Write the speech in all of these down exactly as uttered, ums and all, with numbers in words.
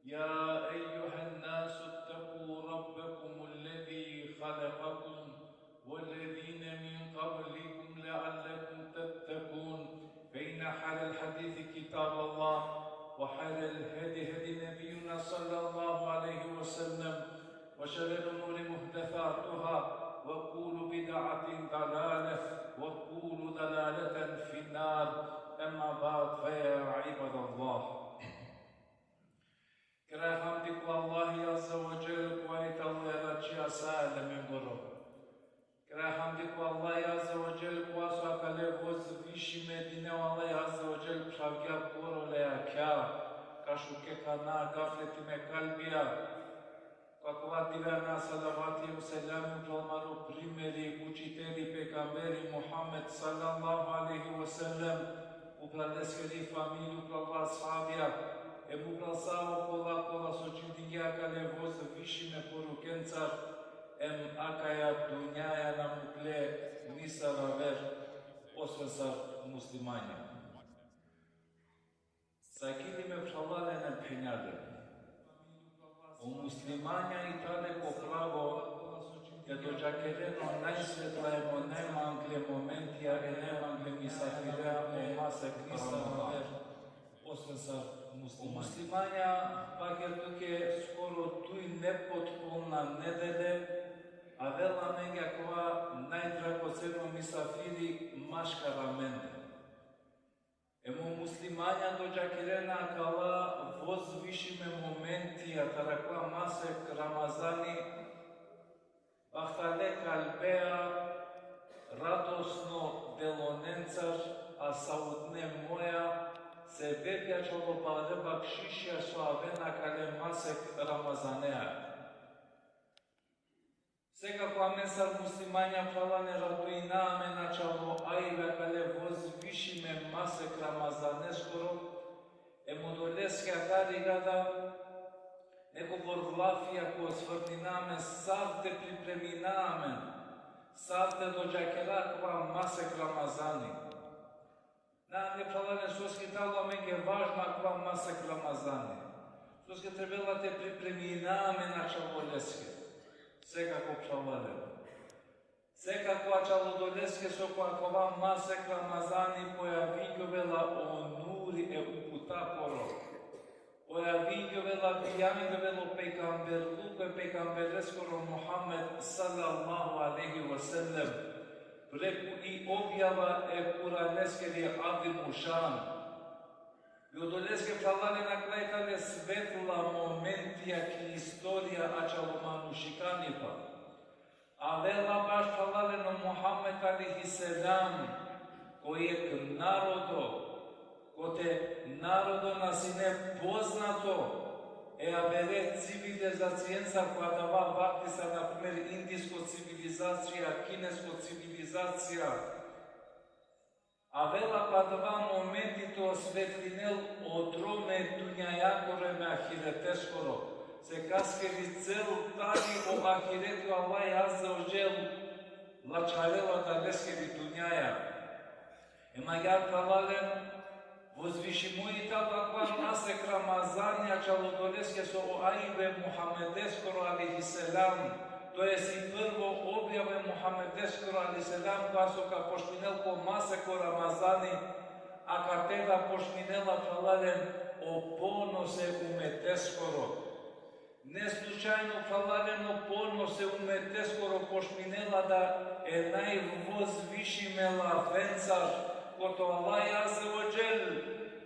يا أيها الناس اتقوا ربكم الذي خلقكم والذين من قبلكم لعلكم تتقون. فإن خير الحديث كتاب الله، وخير الهدي هدي نبينا صلى الله عليه وسلم، وشر الأمور محدثاتها، وكل بدعة ضلالة، وكل ضلالة في النار. أما بعد، فيا عباد الله. Kera hamdi ko Allahi Azze ve Dželle, kova i tano jaračija sa alemengoro. Kera hamdi ko Allahi Azze ve Dželle, kova so akale vozvišime dine o Allahi Azze ve Dželle phravgja koro le jakha, ka šuke kana gafletime kalbija. Ko akava dive ana salavati hem selami upral amaro primeri, učiteli, pejgamberi Muhammed sallallahu alejhi ve sellem, upral leskeri familija, upral ashabija, hem upral sa okola kola so čhivdingje akale vozvišime porukencar, em akaja dunjaja na mukle nisar aver, osven sar muslimanja. Sagili me phralalen hem phenjalen. O muslimanja i tane ko pravo te dodžakeren o najsvetla hem o najmangle momentija, e najmangle misafirea o masek Ramadan. Osven sar muslimanja. O muslimanja vaker tuke skoro duj nepotpuna nedele, avela amenge akava najdragoceno misafiri maškar amende. Em o muslimanja dodžakerena akala vozvišime momentija taro akava masek Ramazani, bahtale kalbea, radosno delonencar, a sautne moja, sebepi ačhalo bare bakšišja so avena akale masek Ramazanea. Sekako amen sar muslimanja, phralalen, raduina amen ačhalo ajbe akale vozvišime masek Ramadaneskoro, em odoleske akari gada nekobor lafija ka osvrnina amen, sar te pripremina amen, sar te dodžakera akava masek Ramazani. Na, ne, phralalen, soske tano amenge važno akava masek Ramazani. Soske trebela te pripremina amen ačhalo leske. Sekako, phralalen. Sekako ačhalo doleske so ko akava masek Ramazani pojavingjovela o nuri e uputakoro. Pojavingjovela, bijangjovela o pejgamberluko e pejgambereskoro Muhammed sallallahu alejhi ve sellem, preku i objava e Kuraneskiri azimu šan. I odoleske, phralalen, akala i tane svetla momentija ki istorija ačhalo manušikanipa. Avela baš, phralalen, o Muhammed alejhi selam ko jekh narodo, kote narodo na sine poznato e avere civilizacijencar ko adava vakti, sar na primer indisko civilizacija, kinesko civilizacija. Avela ko adava momenti te osvetlinel o drom e dunjajakoro em e ahireteskoro. Sekaskeri cel tani o ahireti, o Allah azze ve dželle lačharela adaleskiri dunjaja. Em agjaar, phralalen, vozvišimo i tano akava masek Ramazani ačhalo doleske so o ajbe Muhammedeskoro alejhi selam, to jest i prvo objava e Muhammedeskoro alejhi selam, koja so ka počminel ko masek o Ramazani, a kate da počminela, phralalen, o ponos e umeteskoro. Ne slučajno, phralalen, o ponos e umeteskoro počminela da e najvozvišime lafencar, kote o Allah azze ve dželle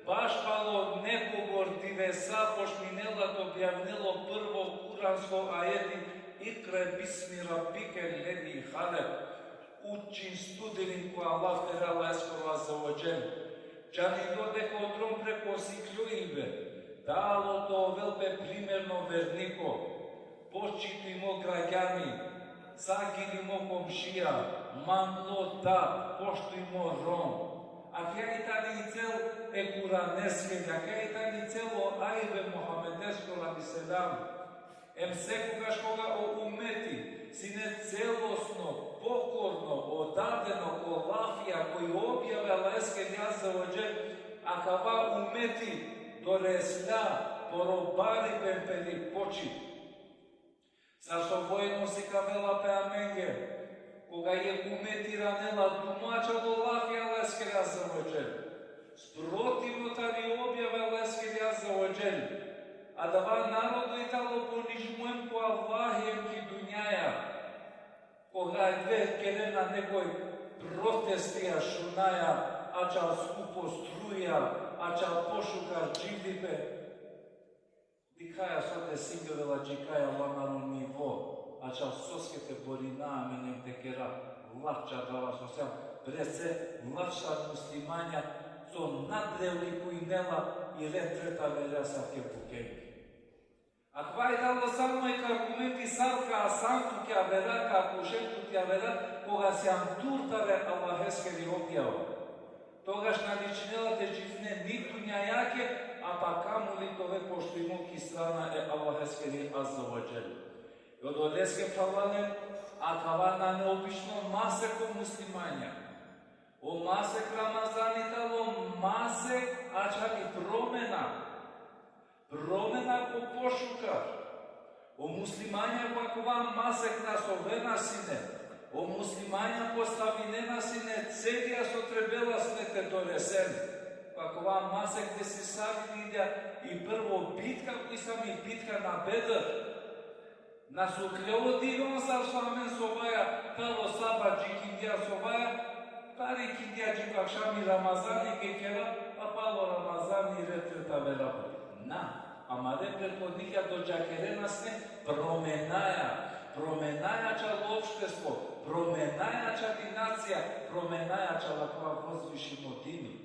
baš palo nekobor divesa počminela te objavnel o prvo kuransko ajeti: اقرأ باسم ربك الذي خلق. Učin, studiri ko Allah, taro Allah azze ve dželle. Džanido deka o drom preko sikljujbe, dalo te ovel pe primerno verniko, počituimo gragjani, sagilimo komšija, manglo dad, poštuimo rom. Akaja i tani i cel e Kuraneske, akaja i tani i cel o ajbe Muhammedeskoro alejhi selam. Em sekogaš koga o umeti sine celosno pokorno, odadeno ko lafija, ko i objave Allaheskeri azze ve dželle, akava umeti doresla Poro bari pe peri počit. Sar so vojno sikavela pe amenge, koga jekh umeti iranela dumo ačhilo lafi e Allaheskiri azze ve dželle, sprotivno tari objava e Allaheskiri azze ve dželle, adava narodo i tano ponižimo em ko Allahi em ki dunjaja. Koga adava kerena nekoj protestija, šunaja, ačhal skupo struja, ačhal pošukar dživdipe. Dikhaja so te singjovela, džikaja amaro nivo, ačhal soske te borina amen em te kera lačha adava so siam, bre, se lačha muslimanja so nadrelikujnela i red treta vera sar ke bukenge. Akava i tano samo jekh argumenti sar ka asan tut i avera, ka akušen tut i avera, koga sian dur tari Allaheskiri objava. Togaš na ličinela te dživdine ni dunjajake, a pa kamoli te ove poštujimo ki strana e Allaheskiri azze ve dželle. I odoleske, phralalen, akava nane obično masek o muslimanja. O masek Ramazani tano masek ačhali promena. Promena ko pošukar. O muslimanja ko akava masek nasovena sine. O muslimanja postavinena sine celija so trebela sine te doresen. Ko akava masek desisavela i prvo bitka, koj sami bitka na Bedr. Na so kljovdivon sar so amen sovaja, taro sabah dži kindija sovaja, tari kindija dži ko akšami Ramazani ke kera, a palo Ramazani red treta vera. Na, amare prethodnikja dodžakerena sine promenaja, promenaja ačhal opštestvo, promenaja ačhali nacija, promenaja ačhal akava vozvišimo dini.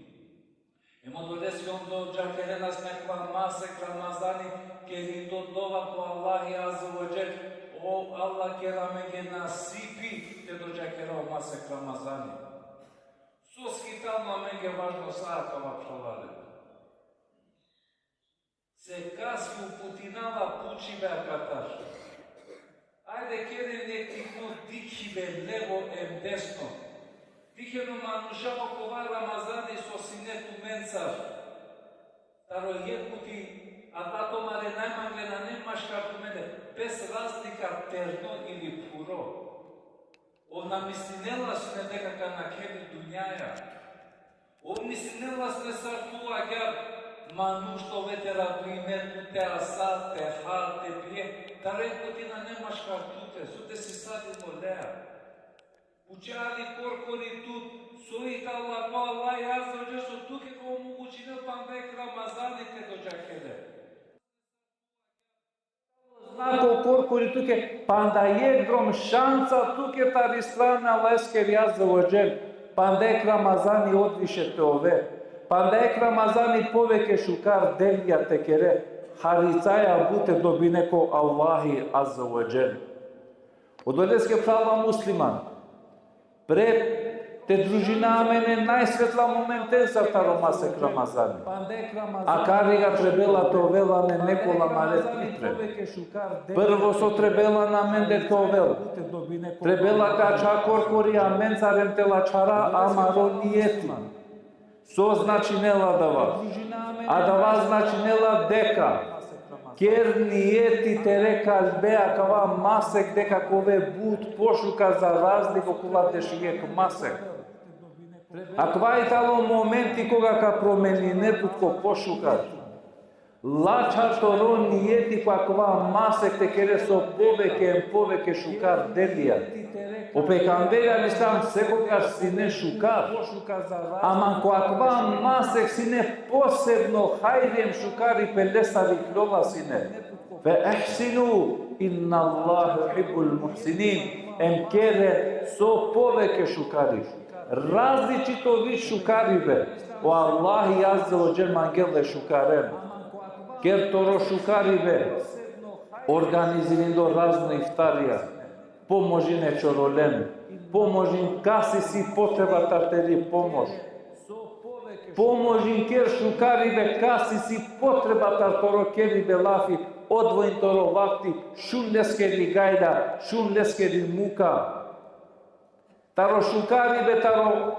Em odoleske on dodžakerena sine akava masek Ramazani, kerindo dova ko Allahi azze ve dželle: O Allah, ker amenge nasipi te dodžakera o masek Ramazani. Soske tano amenge važno sa akava, phralalen? Sekaske uputinava pučibe akatar. Ajde, keren jekh tikno dikhibe levo em desno. Dikhen o manuša okova Ramazani so sine tumencar. Taro jekh puti, a da tumare najmangle nane maškar tumende, bez razlika terno ili phuro. Ov na mislinela sine deka ka nakhel i dunjaja. Ov mislinela sine sar tu agjaar manuš te ove te raduine tut, te asa, te ha, te pije, taro jekh puti nane maškar tute, so desisavela olea. Pučea li korkori tut, so i tano akava Allahi azze ve dželle so tuke ka omogućinel panda jekh Ramazani te dodžakere. Znako korkori tuke, panda jekh drom šansa tuke tari strana Allaheskeri azze ve dželle, panda jekh Ramazani odviše te ove, panda jekh Ramazani poveke šukar delija te kere, haricaja but te dobine ko Allahi azze ve dželle. Odoleske, phrala musliman, pre te družina amen e najsvetla momentencar taro masek Ramazani. Akariga trebela te ovel amen nekola amare pripreme. Prvo so trebela amende te ovel, trebela ka ačha korkori amencar em te lačhara amaro nijeti. So značinela adava? Adava značinela deka ker nijeti tere kalbe akava masek deka ka ove but pošukar za razlika okola dešujekh masek. Akava i tano momenti koga ka promenine tut ko pošukar. Lačha toro nijeti ko akava masek te kere so poveke em poveke šukar delija. O pejgamberi alejhi selam sekogaš sine šukar. Ama ko akava masek sine posebno hajri em šukaripe lestar ikljola sine. Ve ehsinu, innallahe juhibbul muhsinin. Em kere so poveke šukari. Različito vid šukaribe. O Allahi azze ve dželle mangela e šukaren. Ker toro šukaribe, organizirindo razna iftarija, pomožin e čorolen, pomožin kas isi potrebatar teri pomoš. Pomožin, ker šukaribe, kas isi potrebatar toro keribe lafi, odvojin toro vakti, šun leskeri gajla, šun leskeri muka. Taro šukaribe, taro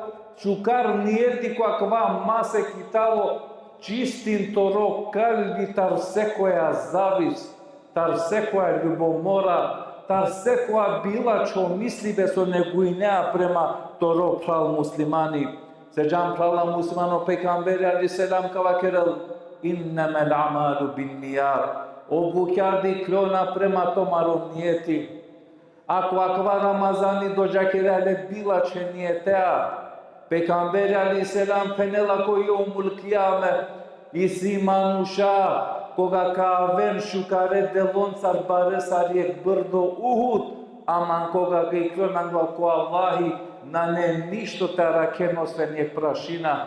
šukar nijeti ko akava masek i tano čistin toro kalbi tar sekoja zavis, tar sekoja ljubomora, tar sekoja bilačho mislibe so neguinea prema toro phral muslimani. Se džan, phrala muslimani, o pejgamberi alejhi selam ka vakerel: "Innemel amalu binnijat." O bukja dikhlona prema tomaro nijeti. Ako akava Ramazani dodžakerea le bilačhe nijetea, pejgamberi alejhi selam phenela ko jevmul kijame: Isi manuša koga ka aven šukare deloncar bare sar jekh brdo Uhud, ama koga ka iklon angla ko Allahi, nane ništo te arakhen osven jekh prašina.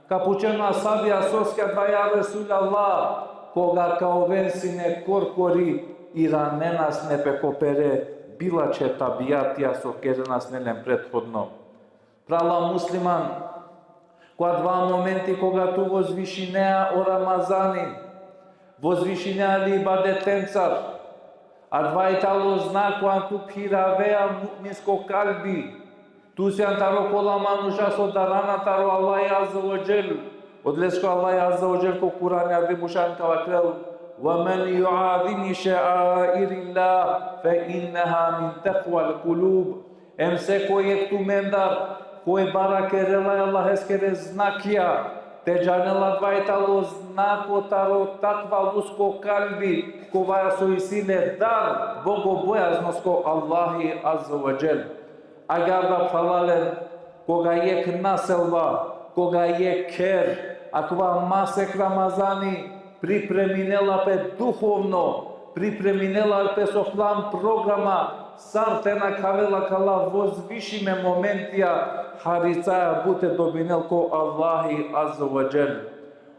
Ka pučen o ashabija: Soske adava, ja Resulallah? Koga ka oven sine korkori, iranena sine pe ko pere bilačhe tabijatija so kerena sine len prethodno. Phrala musliman, ko adava momenti koga tu vozvišinea o Ramazani, vozvišinea le ibadetencar, adava i tano znak kova tu phiravea mu'minsko kalbi. Tu sian taro kola manuša so darana taro Allahi Azze ve Dželle. Odoleske Allahi Azze ve Dželle ko Kurani Azimušan ka vakerel: "Ve men juazimi šeairillah fe inneha min tekval kulub." Em sekoj jekh tumendar koj barakerela e Allaheskere znakija, te džanel adava i tano znako taro takvalusko kalbi, kova so isi le dar bogobojaznost ko Allahi Azze ve Dželle. Agjaar da, phralalen, koga jekh naselba, koga jekh kher, akava masek Ramazani pripreminela pe duhovno, pripreminela pe so plan programa, sar te nakhavel akala vozvišime momentija, haricaja but te dobinel ko Allahi Azze ve Dželle.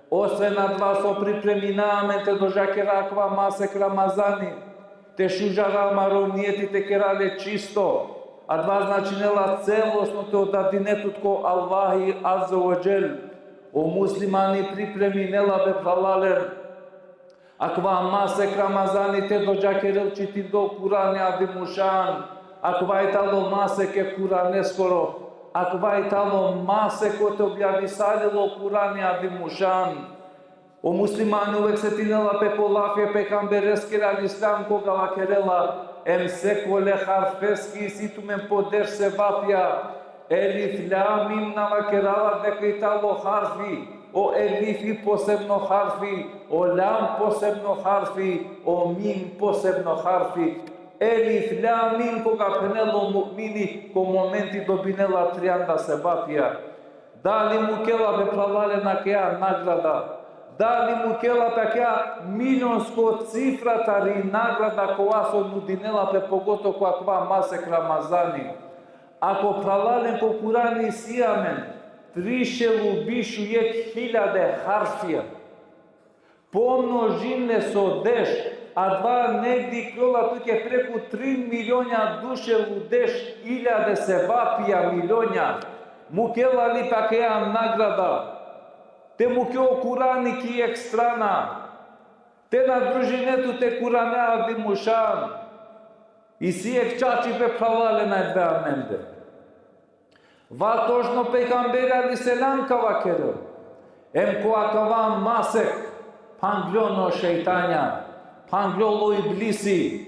Osven adava so pripremina amen te dodžakera akava masek Ramazani, te šužara amaro nijeti, te kera le čisto. Adava značinela celosno te odadine tut ko Allahi Azze ve Dželle. O muslimani pripreminela pe, phralalen, akava masek Ramazani te dodžakerel čitindo Kurani Azimušan. Akava i tano masek e Kuraneskoro. Akava i tano masek kote objavisalilo Kurani Azimušan. O muslimani uvek setinela pe ko lafi e pejgambereskere alejhi selam koga vakerela: Em sekole harfeske isi tumen po deš sevapija. Elif, lam, mim na vakerava deka i tano harfi. O elif i posebno harfi, o lam posebno harfi, o mim posebno harfi. Elif, lam, mim, koga phenela o mu'mini, ko momenti dobinela trianda sevapija. Dali mukela pe, phralalen, akaja nagrada? Dali mukela pe akaja milionsko cifra tari nagrada kova so nudinela pe, pogotovo ko akava masek Ramazani? Ako, phralalen, ko Kurani isi amen trišel u biš u jekh hiljade harfija, pomnožin le so deš, adava negde ikljola tuke preku tri milionja dušel u deš iljade sevapija, milionja. Mukela li pe akaja nagrada? Te muke o Kurani ki jekh strana, te na družine tut e Kurane Azimušan. Isi jekh čačipe, phralalen, adava amende. Va točno pejgamberi alejhi selam ka vakerel: Em ko akava masek phangljon o šejtanja, phangljon o iblisi.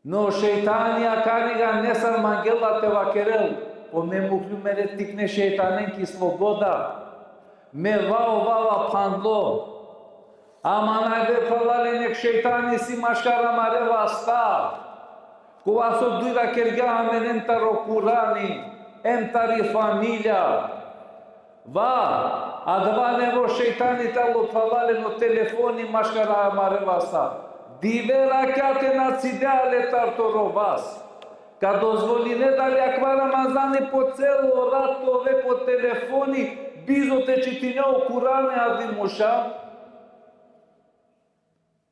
No šejtani akariga nesar mangela te vakerel: Po me mukhljum mere tikne šejtanen ki sloboda. Me va ovava phandlo. Ama najde, phralalen, jekh šejtani isi maškar amare vasta, kova so dujra kergja amen em taro Kurani, em tari familija. Va, adava nevo šejtani tano, phralalen, o telefoni maškar amare vasta. Dive rakjate na cidea le tar toro vas. Ka dozvoline dali akava Ramazani po celo rat te ove po telefoni, bizo te čitine o Kurani Azimušan?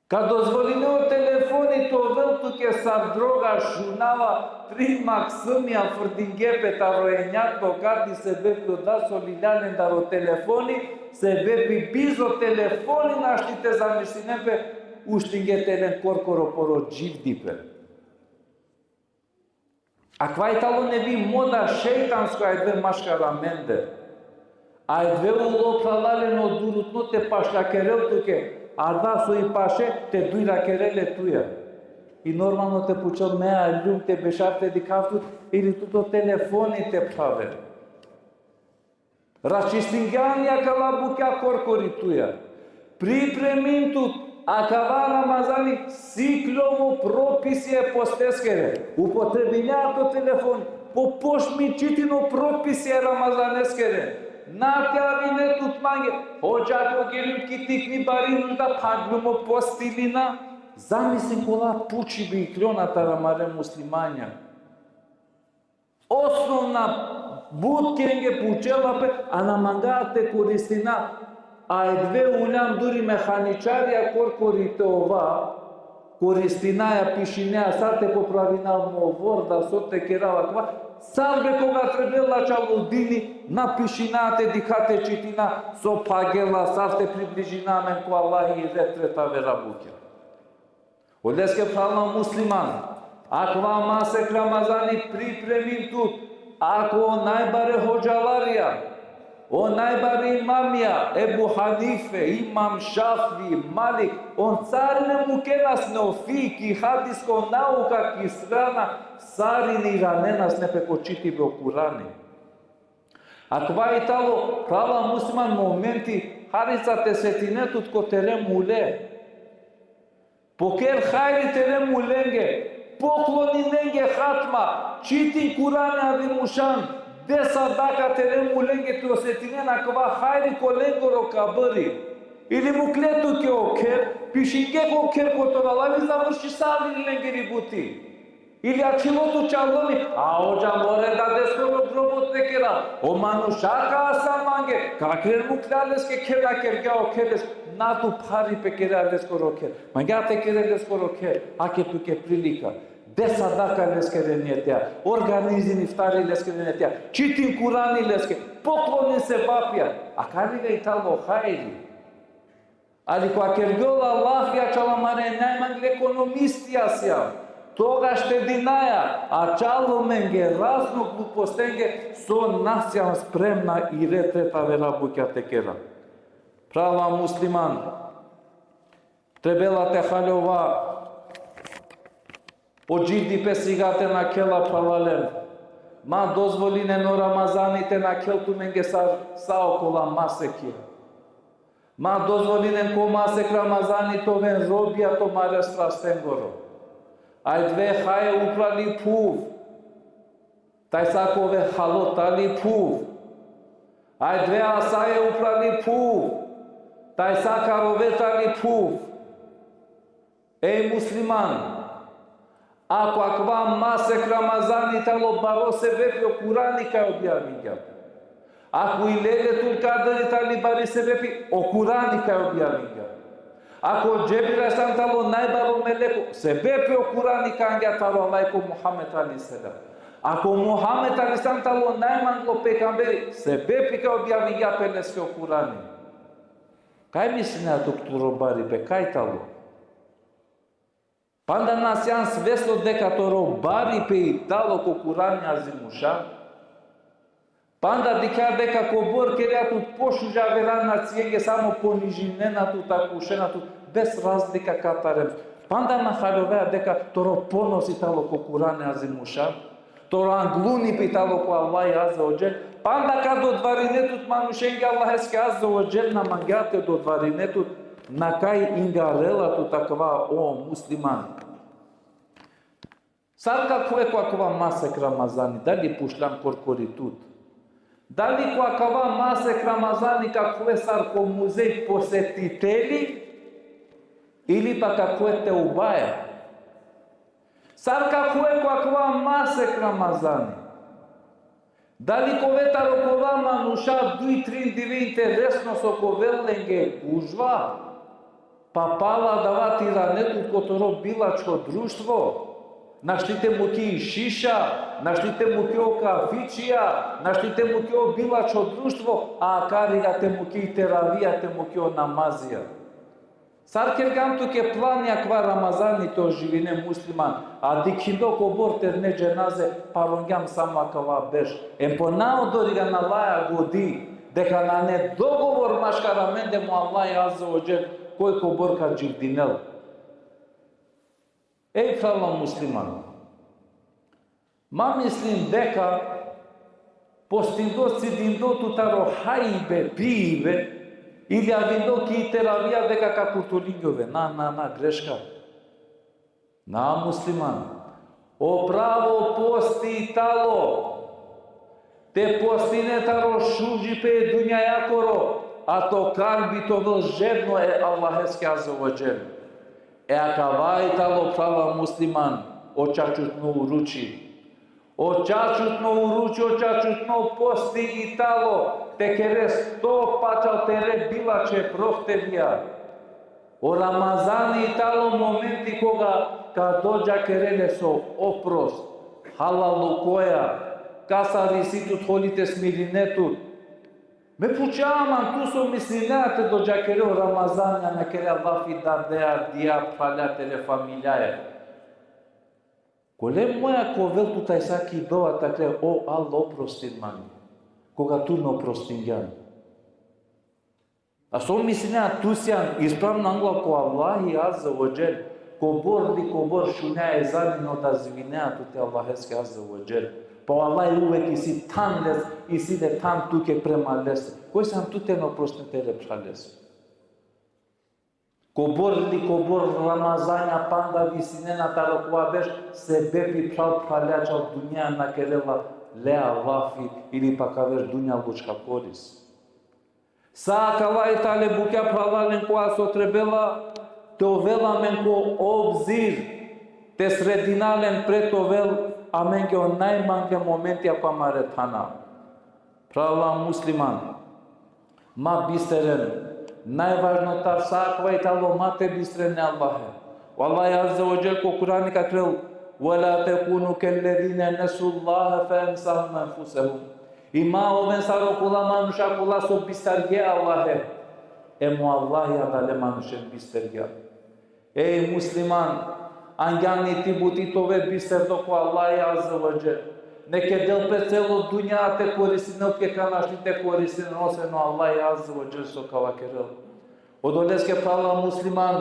Ka dozvoline o telefoni te ovel tuke sar droga? Šunava, trin maksumija frdinge pe taro enjato kati sebepi oda so lilja lendar o telefoni, sebepi bizo telefoni našti te zamislinen pe, uštinge te len korkoro poro dživdipe. Akava i tano nevi moda šejtansko, ajde, maškar amende. Ajde ulo, phralalen, o durutno te pašljakerel tuke, adava so i paše te dujrakerel e tuja. I normalno te pučel: me aljum te bešav te dikhav tut, ili tut o telefoni te phravel? Raščistingjan i akala bukja korkori tuja. Pripremin tut, akava Ramazani sikljov o propisija e posteskere. Upotrebinea to telefoni, po pošmi čitin o propisija e Ramazaneskere. Na te avine tut mange: hodža, ko gelim ki tikni bari nužda, phagljum o postilina. Zamislin kola pučibe ikljon taro amare muslimanja. Osnovna butkenge pučela pe, a na manga te koristina. Ajde ulan duri mehaničarija korkori te ova, koristinaja, pišinaja sar te popravinav mo vorda, so te kerav akava, sar be koga trebela čalo dini, na pišinaja te dikha te čitina, so phagela, sar te približina amen ko Allahi i re treta vera bukja. Oleske, phrala musliman, akava masek Ramazani pripremin tut, ako o najbare hodžalarija, o najbare imamija, Ebu Hanife, Imam Šafi, Malik, on sarine mukena sine, o fik, i hadisko nauka ki strana, sarine iranenas sine pe ko čitibe o Kurani. Akava i tano, phrala musliman, momenti harica te setine tut ko tere mule. Poker hajri tere mulenge, pokloni lenge hatma, čitin Kurani Azimušan, de sadaka tere mulenge te osetinen akava hajri ko lengoro kabri. Ili mukle tuke o kher, pišinge ko kher kotora, lavi završisalin lengiri buti. Ili ačhilo tut čaloni: a hodža, more dadeskoro grobo te kera, o manuša ka asa mange, ka keren mukle leske kher, na kergja o kher leske. Na, tu phari pe kere leskoro kher. Mangea te kere leskoro kher, ake tuke prilika. De sadaka leskere nijetea, organizin iftari leskere nijetea, čitin Kurani leske, pokloni sevapija. Akariga i tano hajri. Ali koga kergjola lafija čala amare najmangle ekonomistija sijam, toga štedinaja, a čalo amenge razno glupostenge so na sijam spremna i re treta vera bukja te kera. Phrala musliman, trebela te haljova o dživdipe siga te nakhela, phralalen. Ma dozvolinen o Ramazani te nakhel tumenge sar sa okola masekija. Ma dozvolinen ko masek Ramazani te oven robija tumare strastengoro. Ajde haje uprali phuv, tajsa ka ove halo tali phuv. Ajde asaje uprali phuv, tajsa ka rove tali phuv. Ej musliman, ako akava masek Ramazani tano baro sebepi, o Kurani kaj objavingja. Ako i Lejletul Kadri tani bari sebepi, o Kurani kaj objavingja. Ako Džebril alejhi selam tano najbaro meleko, sebepi o Kurani kaj angja taro Allah ko Muhammed alejhi selam. Ako Muhammed alejhi selam tano najmanglo pejgamberi, sebepi kaj objavingja pe leske o Kurani. Kaj mislinea tu toro baripe kaj tano? Panda na sian svesno deka toro baripe i tano ko Kurani Azimušan. Panda dikha deka kobor kerea tut pošuža vera nacienge, samo ponižinena tut, akušena tut, bez razlika katar em. Panda na haljovea deka toro ponos i tano ko Kurani Azimušan. Toro anglunipe i tano ko Allah Azze ve Dželle. Panda ka dodvarine tut manušenge, Allaheske Azze ve Dželle na mangea te dodvarine tut, na kaj ingarela tut akava, o musliman. Sar ka khuve ko akava masek Ramazani, dali pučljan korkori tut? Dali ko akava masek Ramazani ka khuve sar ko muzej posetiteli ili pa ka khuve teubaja? Sar ka khuve ko akava masek Ramazani? Dali ka ove taro kola manuša duj trin dive interesno so ka ovel lenge gužva, pa pala adava te irane tut ko toro bilačho društvo, našti te muke i šiša, našti te muke o kafičija, našti te muke o bilačho društvo, a akariga te muke i teravija, te muke o namazija. Sar kergjan tuke plani akava Ramazani te oživine, musliman, a dikhindo kobor terne dženaze, parongjam samo akava berš. Em po na odoriga na laja godi, Deka nane dogovor maškar amende mo Allahi Azze ve Dželle, koj kobor ka dživdinel. Ej, phrala musliman, ma mislin deka postindo, cidindo tu taro hajbe, pibe, ili avindo ki teravija deka ka kurtulingjove. Na, na, na, greška. Na, musliman. O pravo posti tano te postine taro šužipe e dunjajakoro, a to kalbi te ovel žedno e Allaheske Azze ve Dželle. E akava i tano, phrala musliman, o čačutno uruči. O čačutno uruči, o čačutno posti i tano te kere sto pačal tere bilačhe prohtevija. O Ramazani i tano momenti koga ka dočekere le so oprost, halalukoja, kasari isi tut, holi te smirine tut. Me pučea man, tu so mislinea te dočekere o Ramazani, a na kerea lafi dadea, dija, phralea, tere familijaja. Kole moja ka ovel tut ajsaki dova te kere: O Allah, oprostin man, koga tu me oprostingjan. A so mislinea, tu sian ispravno angla ko Allahi Azze ve Dželle, kobor li kobor šunea ezani, na odazivinea tut e Allaheske Azze ve Dželle. Pa o Allahi uvek isi than les, isi le than tuke prema lese. Koj sian tu te na oprostine tere phralese? Kobor li kobor Ramazanja panda visinena taro kova berš, sebepi phral phralea čal dunjaja na kerela lea lafi ili, pa ka ver, dunjalučka koris. Sa akala i tane bukja, phralalen, kova so trebela te ovel amen ko obzir, te sredina len pre te ovel amenge o najmangle momentija ko amare thana. Phrala musliman, ma bisteren. Najvažno taro sa akava i tano ma te bisteren e Allahe. O Allahi Azze ve Dželle ko Kurani ka kerel: ولا تكونوا كالذين نسوا الله فأنساهم أنفسهم. I ma oven sar okola manuša kola so bistergje e Allahe, em o Allahi adale manušen bistergja. Ej musliman, angjan i ti buti te ove bisterdo ko Allahi Azze ve Dželle. Neke del pe celo dunja te koristinel, ke ka našti te koristinel, osven o Allahi Azze ve Dželle so ka vakerel. Odoleske, phrala musliman,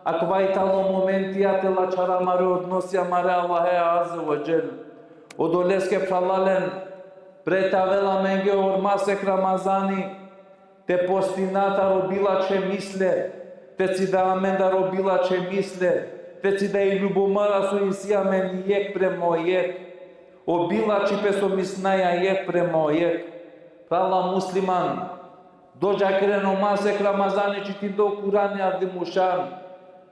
akava i tano momentija te lačhara amare odnosija amare Allahe Azze ve Dželle. Odoleske, phralalen, pre te avel amenge o masek Ramazani, te postina taro bilačhe misle, te cida amen taro bilačhe misle, te cida i ljubomora so isi amen jekh prema jekh, o bilačhipe so misnaja jekh prema jekh. Phrala musliman, dočekeren o masek Ramazani, čitindo Kurani, a dimušan.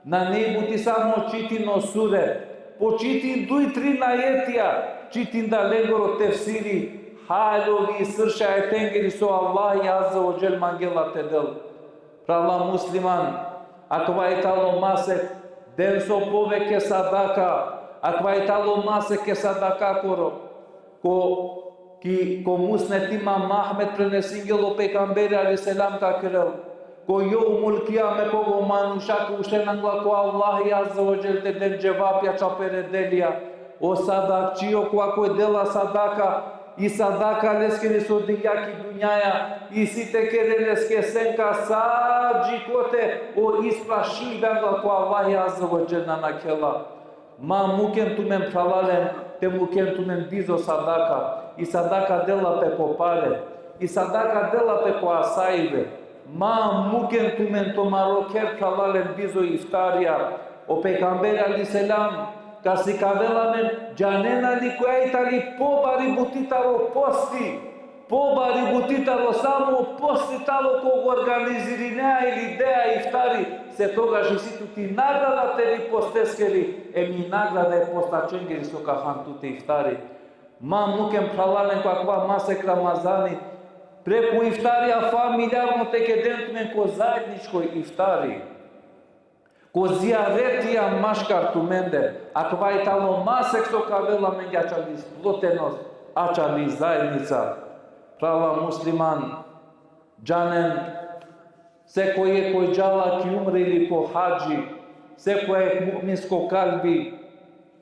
Nane i buti samo čitin o sure. Po čitin duj trin ajetija, čitin da lengoro tefsiri, haljovi i srša e tengeri so Allahi Azze ve Dželle mangela te del. Phrala musliman, akava i tano masek, den so poveke sadaka, akava i tano masek e sadakakoro. Ko, ki, ko Musned Imam Ahmed prenesingje o pejgamberi alejhi selam ka kerel: Ko jevmul kijame, koga o manuša ka ušten angla ko Allahi Azze ve Dželle te den dževapja čal pere delija, o sadakčio kova koj dela sadaka, i sadaka leskiri so dingja ki dunjaja, isi te kere leske senka sa džikote o isprašibe angla ko Allahi Azze ve Dželle na nakhela. Ma muken tumen, phralalen, te muken tumen bizo sadaka. I sadaka dela pe ko pare. I sadaka dela pe ko asajbe. Ma muken tumen tumaro kher, phralalen, bizo iftarija. O pejgamberi alejhi selam ka sikavela amen, džanena li koja i tani pobari buti taro posti? Pobari buti taro samo posti tano koga organizirinea ili dea iftari, se togaš isi tuti nagrada teri posteskeri, em i nagrada e postačengeri so ka han tute iftari. Ma muken, phralalen, ko akava masek Ramazani, preku iftarija familijarno te keden tumen ko zaedničko iftari. Ko zijaretija maškar tumende, akava i tano masek so ka avel amenge ačhali splotenost, ačhali zaednica. Phrala musliman, džanen, sekoj jekh koj džala ki umre ili ko hadži, sekoj jekh mu'minsko kalbi,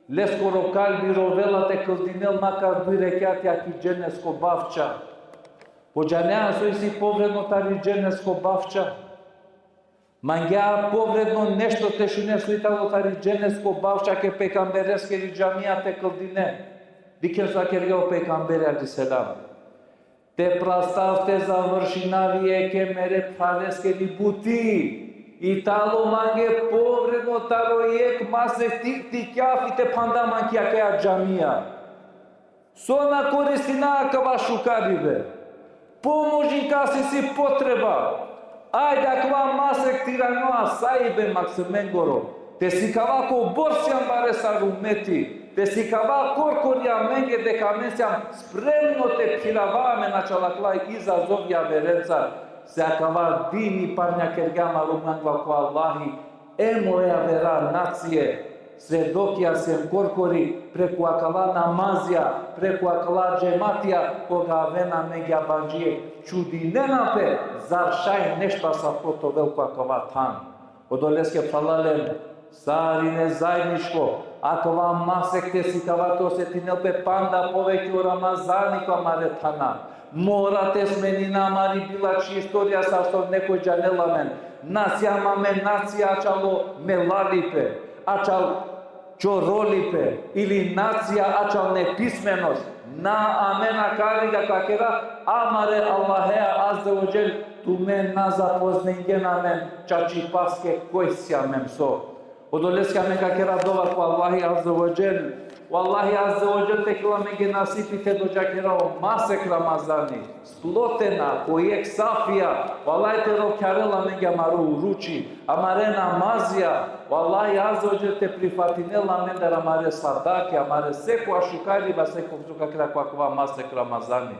leskoro kalbi rovela te kldinel makar duj rekjatija ki dženesko bavča. Ko džanea so isi povredno tari dženesko bavča. Mangea povredno nešto te šune so i talo tari dženesko bavča ke pejgambereskeri džamija te kldine. Dikhen so kergja o pejgamberi alejhi selam. Te prastav te završinav jekhe mere phraleskeri buti. I talo mange povredno taro jekh masek ti, ti kjafi te phanda man ki akaja džamija. So na koristina akava šukaribe. Pomožin kas isi potreba. Ajde akava masek te iranoa saibe maksumengoro. Te sikava kobor si ambare sar umeti. Te sikava korkori amenge deka amen sijam spremno te phirava amen ačhal akala izazovja averenca. Se akava dini parnja kergja amaro mangla ko Allahi. Em o avera nacije, svedokija siem korkori, preku akala namazija, preku akala džematija, koga avena amenge abandžie, čudinena pe, zar šaj nešto asavko te ovel ko akava than. Odoleske phralalen, sarine zaedničko, akava masek te sikava te osetinel pe panda poveke o Ramazani ko amare thana. Mora te smenina amari bilačhi istorija sar so nekoj džanela amen. Na sijam amen nacija ačhal o melalipe, ačhal čorolipe, ili nacija ačhal nepismenost. Na, amen akariga ka kera, amare Allahea azze ve dželle, tumen na zapozningjen amen čačipaske koj sijam em so. Odoleske amen ka kera dova ko Allahi azze ve dželle. O Allahi azze ve dželle te kerel amenge nasipi te dodžakera o masek Ramazani. Splotena, ko jekh safija, o Allahi te rokjarel amenge amaro uruči, amare namazija, o Allahi azze ve dželle te prifatinel amendar amare sadake, amare sekoja šukariba, seko so ka kera ko akava masek Ramazani.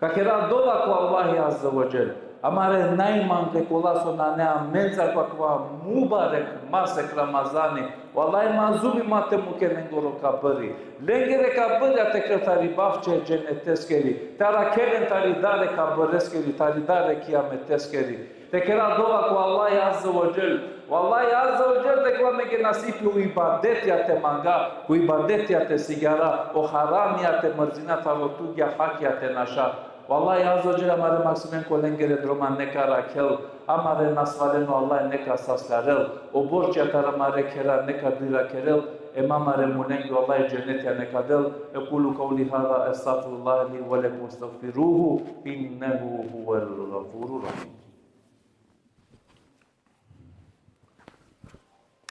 Ka kera dova ko Allahi azze ve dželle. Amare najmangli kola so nane amenca ko akava mubarek masek Ramazani. O Allahi mazlumi ma te muke lengoro kabri. Lengere kabrija te kerel tari bavče dženeteskeri. Te arakhel len tari dare kabreskeri, tari dare kijameteskeri. Te kera dova ko Allahi azze ve dželle. O Allahi azze ve dželle te kerel amenge nasipi o ibadetija te manga, ko ibadetija te sigjara, o haramija te mrzina, taro tugja hakija te naša. O Allahi azze ve dželle amare maksumen ko lengere droma neka arakhel, amare nasvalen o Allahi neka saslarel, o borčija taro amare khera neka dirakerel, em amare mulenge o Allahi dženetija neka del. أقول قولي هذا أستغفر الله لي ولكم فاستغفروه إنه هو الغفور الرحيم.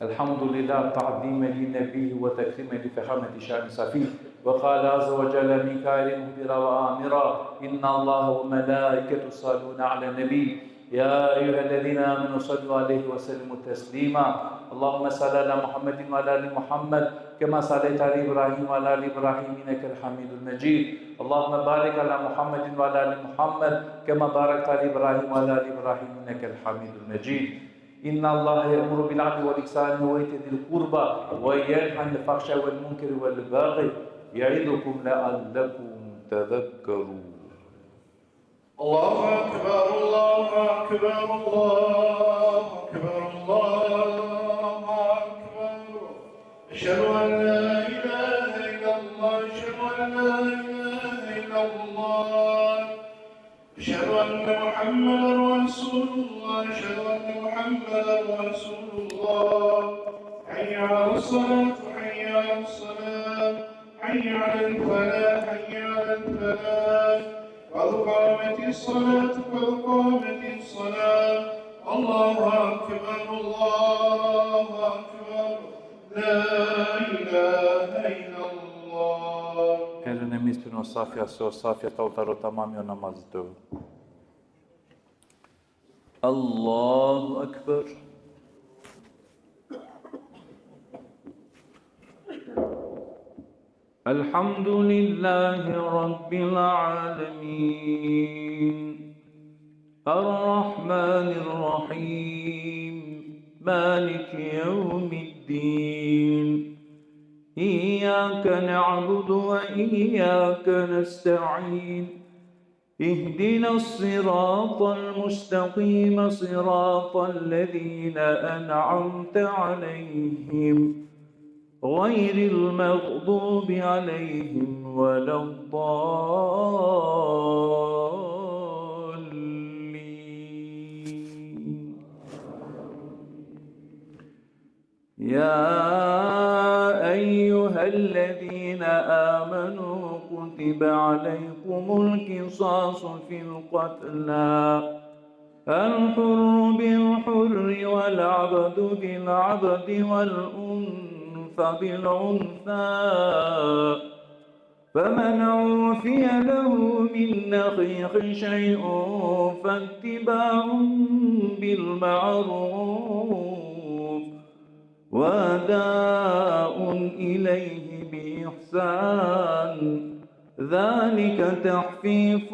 الحمد لله تعظيما لنبيه وتكريما لفخامة شأن صفيه. وقال عز وجل من قائل مخبرا وآمرا: إن الله وملائكته يصلون على النبي يا أيها الذين آمنوا صلوا عليه وسلموا تسليما. اللهم صل على محمد وعلى آل محمد كما صليت على إبراهيم وعلى آل إبراهيم إنك حميد مجيد. اللهم بارك على محمد وعلى آل محمد كما باركت على إبراهيم وعلى آل إبراهيم إنك حميد مجيد. إن الله يأمر بالعدل والإحسان وإيتاء ذي القربى وينهى عن الفحشاء والمنكر والبغي يعظكم لعلكم تذكرون. الله أكبر، الله أكبر، الله أكبر، الله أكبر. أشهد أن لا إله إلا الله، أشهد أن لا إله إلا الله. أشهد أن محمدا رسول الله، أشهد أن محمدا رسول الله. حي على الصلاة، حي على الصلاة، حي على الفلاح، حي على الفلاح. قد قامت الصلاة، قد قامت الصلاة. الله أكبر، الله أكبر. لا إله إلا الله. Herene mispino safja, so safja talo taro tamami o namazi te ovel. الله أكبر. الحمد لله رب العالمين. الرحمن الرحيم. مالك يوم الدين. إياك نعبد وإياك نستعين. اهدنا الصراط المستقيم، صراط الذين أنعمت عليهم، غير المغضوب عليهم ولا الضالين. يا أيها الذين آمنوا كتب عليكم القصاص في القتلى، الحر بالحر والعبد بالعبد والأنثى بالأنثى، فمن عوفي له من أخيه شيء فاتباع بالمعروف وأداء إليه بإحسان، ذلك تخفيف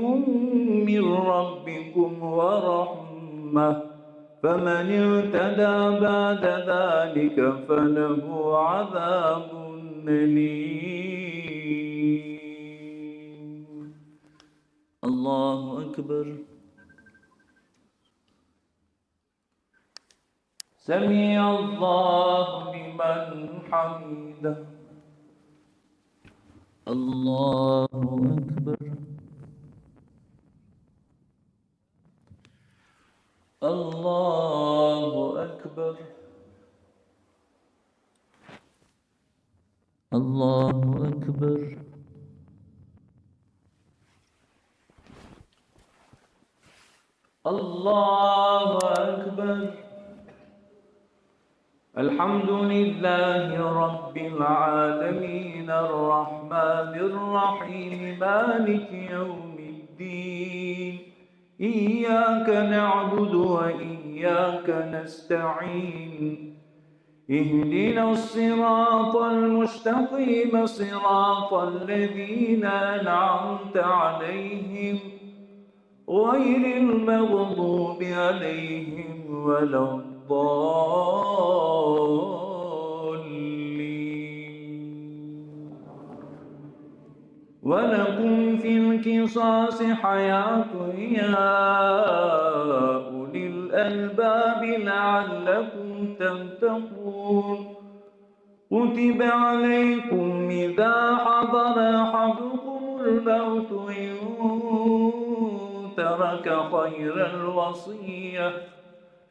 من ربكم ورحمة، فمن اعتدى بعد ذلك فله عذاب أليم. الله أكبر. سمع الله لمن حمده. الله أكبر. الله أكبر. الله أكبر. الله أكبر. الحمد لله رب العالمين، الرحمن الرحيم، مالك يوم الدين، إياك نعبد وإياك نستعين، اهدنا الصراط المستقيم، صراط الذين أنعمت عليهم، غير المغضوب عليهم ولا الضالين. ولكم في القصاص حياة يا أولي الألباب لعلكم تتقون. كتب عليكم إذا حضر أحدكم الموت إن ترك خيرا الوصية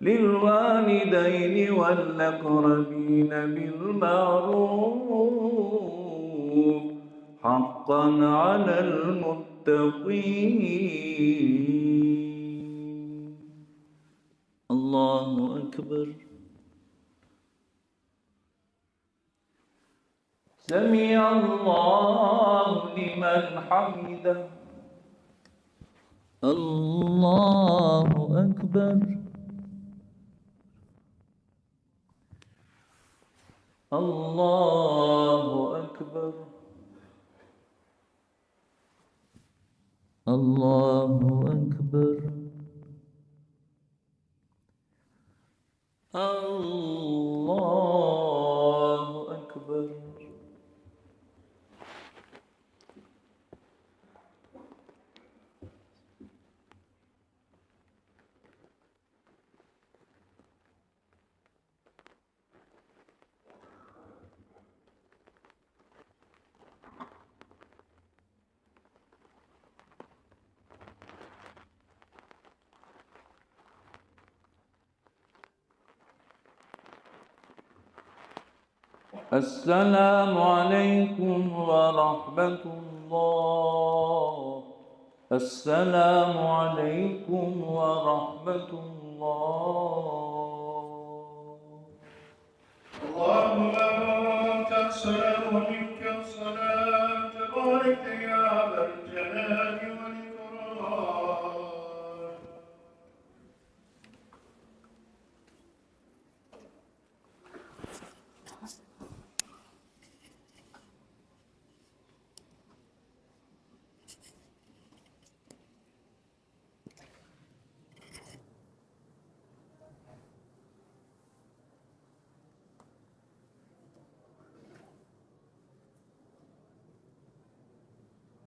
للوالدين والأقربين بالمعروف، حقا على المتقين. الله أكبر. سمع الله لمن حمده. الله أكبر. الله أكبر. الله أكبر. الله أكبر. السلام عليكم ورحمة الله. السلام عليكم ورحمة الله. اللهم أنت السلام ومنك السلام، تبارك